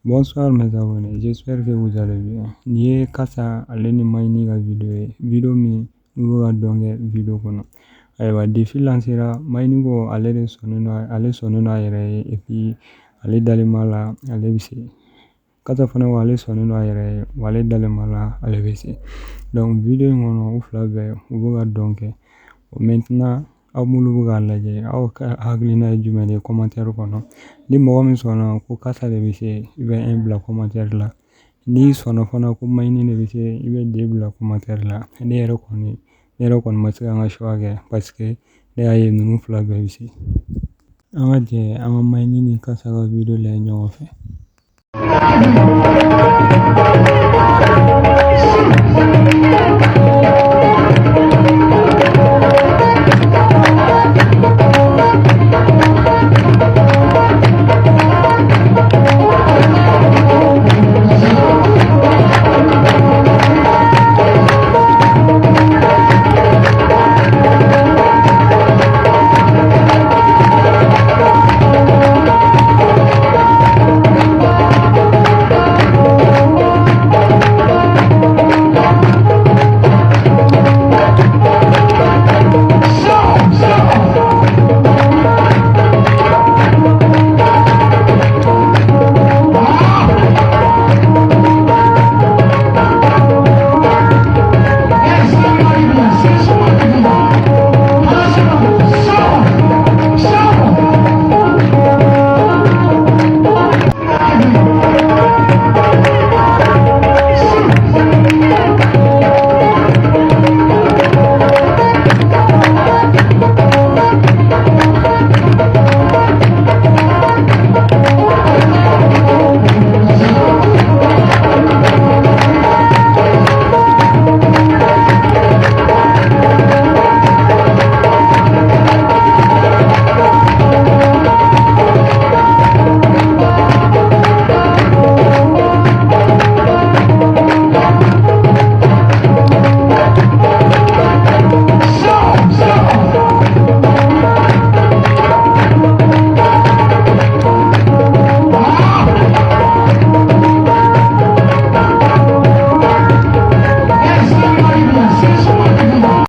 Bonsoir mes abonnés, j'espère que vous allez bien. Nin ye Kasa ale ni Mayini ka vidéo ye, vidéo min n'u bɛ ka dɔn kɛ vidéo kɔnɔ. Ayiwa, défi lancera. Mayini ko ale de sɔnnen don, ale sɔnnen don a yɛrɛ ye, et puis ale dalen b'a la, ale bɛ se. Kasa fana ko ale sɔnnen don a yɛrɛ ye, wa ale dalen b'a la, ale bɛ se. Donc vidéo in kɔnɔ, u fila bɛɛ u bɛ ka dɔn kɛ. Maintenant, aw minnu bɛ k'a lajɛ, aw ka hakilina ye jumɛn de ye commentaire kɔnɔ? Ni mɔgɔ min sɔnna ko Kasa de bɛ se, i bɛ 1 bila commentaire la. N'i sɔnna fana ko Mayini de bɛ se, i bɛ 2 bila commentaire la. Ne yɛrɛ kɔni ma se ka n ka choix kɛ, parce que ne y'a ye ninnu fila bɛɛ bɛ se. An ka jɛ an ka Mayini ni Kasa ka vidéo lajɛ ɲɔgɔn fɛ.